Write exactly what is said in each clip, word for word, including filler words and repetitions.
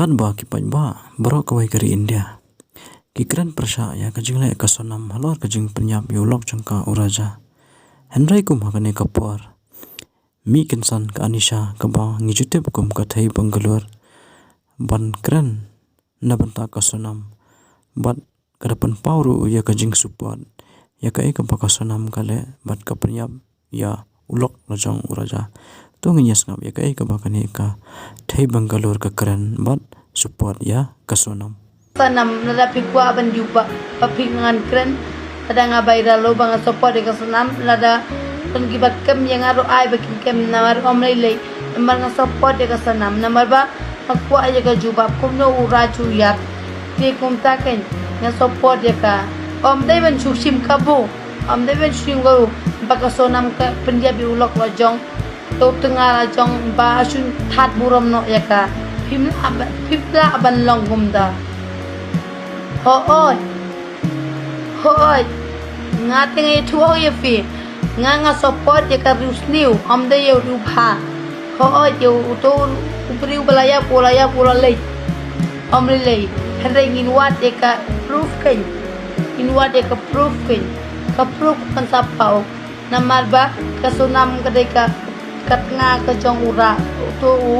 Katba ki paidbah baroh kawei ka ri India ki kren pyrshah ïa ka jingleh ka Sonam halor ka jingpynïap ïa u lok jong ka u Raja. Hynrei kum ha kane ka por, mih kynsan ka Anisha kaba ngi ju tip kum ka Thei Bangalore ban kren na bynta ka Sonam, bad ka da pynpaw ruh ïa ka jingsupport ïa kaei kaba ka Sonam ka leh bad ka pynïap ïa u lok la jong u Raja. To ngin ïa sngap ïa kaei kaba kane ka Thei Bangalore ka kren bad support ïa ka Sonam. Sonam, lada phi kwah ban jubab, ba phi ngan kren, lada nga viral lo ba nga support ïa ka Sonam, lada don kiba kem ïa nga ruh ai ba kin kem, namar ym lei lei, namar nga support ïa ka Sonam, namar ba nga kwah ïa ka jubab kumno u Raj u ïap. Te kumta keiñ nga support ïa ka. Ym dei ban shu shim kabu, ym dei ban shu shim kabu ba ka Sonam ka pynïap ïa u lok la jong, to tnga la jong ba shu that burom noh ïa ka. Phim lah ba, phim lah ban long kumta. Hooid. Hooid. Nga te nga ïathuh ïa phi. Nga, nga support ïa ka riewsniew, ym dei ïa u riewbha. Hooid, ïa uto u briew ba la ïap, u la ïap, u la leit. Ym lei lei. Hynrei ngin wad ïa ka proof keiñ. Ngin wad ïa ka proof keiñ. Ka proof kan sa paw. Namar ba ka Sonam ka dei ka, ka tnga ka jong u Raj, uto u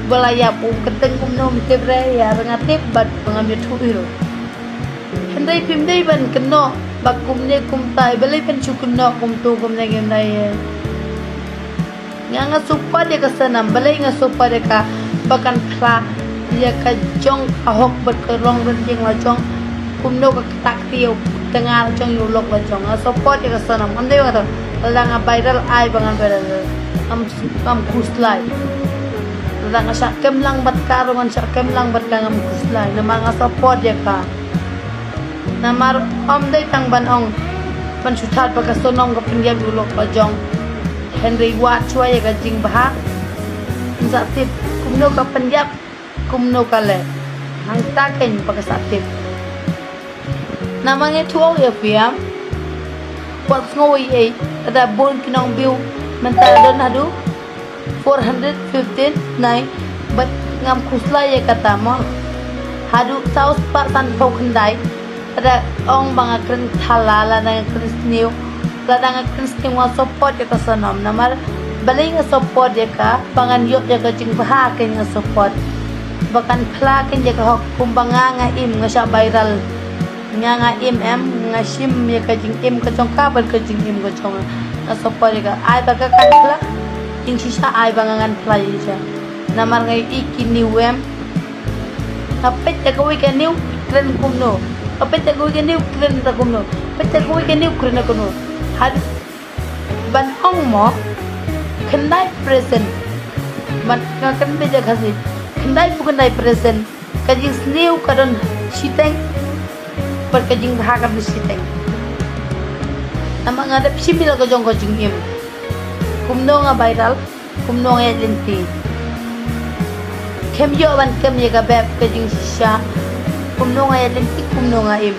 ba la ïap, u kyrteng kumno ym tip re, ïa ba nga tip bad ba ngam ïathuh hi ruh. Hynrei phim dei ban kynnoh ba kumne kumtai, balei phin shu kynnoh kumto kumne kumtai. Nga, nga support ïa ka Sonam, balei nga support ïa ka, ba kan phla ïa ka jong ka hok bad ka rong ryngkat la jong. Kumno ka kata ka ïa u tnga la jong, ïa u lok la jong. Nga support ïa ka Sonam, ym dei ba nga tong. Lada nga viral ai ba ngan viral. Ngam, ngam khuslai. Lada nga shah kem lang bad ka ruh ngan shah kem lang bad ka, ngam khuslai. Namar nga support ïa ka. Namar ym dei tang ban ong ban shu that ba ka Sonam ka pynïap ïa u lok la jong. Hynrei wad shuwa ïa ka jingbha. Ngin sa tip kumno ka pynïap, kumno ka leh. Hangta keiñ ba ka sa tip. Namar nga ïathuh ïa phi em. Wat sngew ei ei, lada bun ki nong view mynta don haduh four hundred fifteen nai, bad ngam khuslai ïa kata mo. Haduh saw spah sanphew khyndai, lada ong ba nga kren thala, lada nga kren sniew, lada nga kren sniew nga support ïa ka Sonam, namar balei nga support ïa ka, ba ngan ïoh ïa ka jingbha keiñ nga support. Ba kan phla keiñ ïa ka hok kumba nga, nga im, nga shah viral. Nga, nga im em, nga shim ïa ka jingim ka jong ka bad ka jingim ka jong nga. Nga support ïa ka, ai ba ka kan phla jingshisha, ai ba nga ngan phla jingshisha. Namar nga ïohi kine em. Nga peit ïa kawei ka new kren kumno. Nga peit ïa kawei ka new kren da kumno. Peit ïa kawei ka new kren da kumno. Haduh ban ong mo, khyndai percent. Ban nga kren beit ïa Khasi, khyndai phew khyndai percent ka jingsniew ka don shiteng, bad ka jingbha ka don shiteng. Namar nga dep shim ïa la ka jong ka jingim. Kumno nga viral, kumno nga ïaid lynti. Khlem ïoh ban kem ïa ka bep ka jingshisha, kumno nga ïaid lynti, kumno nga im.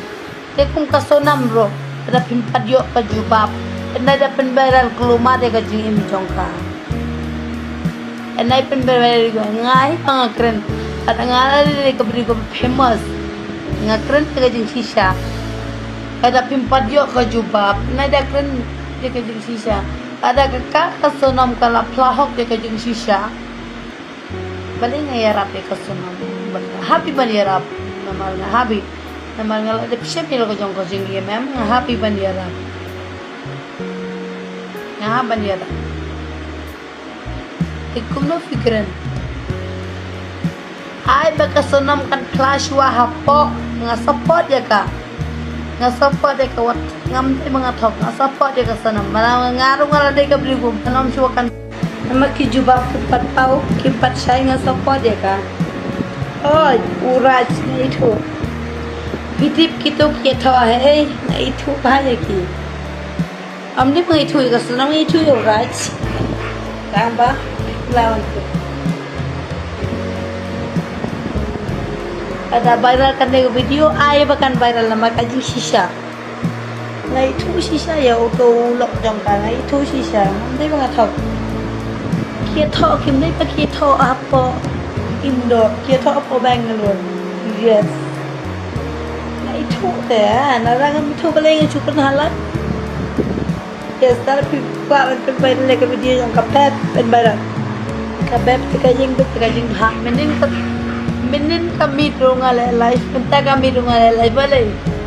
Te kum ka Sonam ruh, lada phim pat ïoh ka jubab, hynrei da pynviral kulmar ïa ka jingim jong ka. Hynrei pynviral ïa ka, nga hi ba nga kren, lada nga la dei ka briew ka famous, nga kren ïa ka jingshisha. Lada phim pat ïoh ka jubab, hynrei da kren ïa ka jingshisha. Lada ka, ka, ka Sonam ka la phla hok ïa ka jingshisha. Balei nga ïarap ïa ka Sonam? Nga hap hi ban ïarap. Namar nga hap hi. Namar nga la dep shem ïa la ka jong ka jingim em, nga hap hi ban ïarap. Nga hap ban ïarap. Te kumno phi kren? Ai ba ka Sonam kan phla shuwa hapoh, nga support ïa ka. Nga support ïa ka, wat ngam dei ba nga thok, nga support ïa ka Sonam. Namar nga ruh nga la dei ka briew kum Sonam shuwa kan. Namar ki jubab kim pat paw, kim pat shai, nga support ïa ka. Oi, u Raj, nga ithuh. Phi tip kito ki thoh ha ei, nga ithuh bha ïa ki. Ym dei ba nga ithuh ïa ka Sonam, nga ithuh ïa u Raj. Tang ba, lawan tu. Lada viral kane ka video, ai ba kan viral namar ka jingshisha. Nga ithuh shisha ïa uto u lok jong ka, nga ithuh shisha. Ym dei ba nga thok. Ki thoh, kim dei ba ki thoh hapoh. Indore, ki thoh hapoh Bangalore. Yes. Nga ithuh te, na rang ngam ithuh balei nga shu pynhalat. Yes, tang phi kwah ban pynbeit leh ka video jong ka Beb pynbeit. Ka Beb te ka jingbit te ka jingbha. Mynnin ka, mynnin ka meet ruh nga leh live, mynta ka meet ruh nga leh live balei.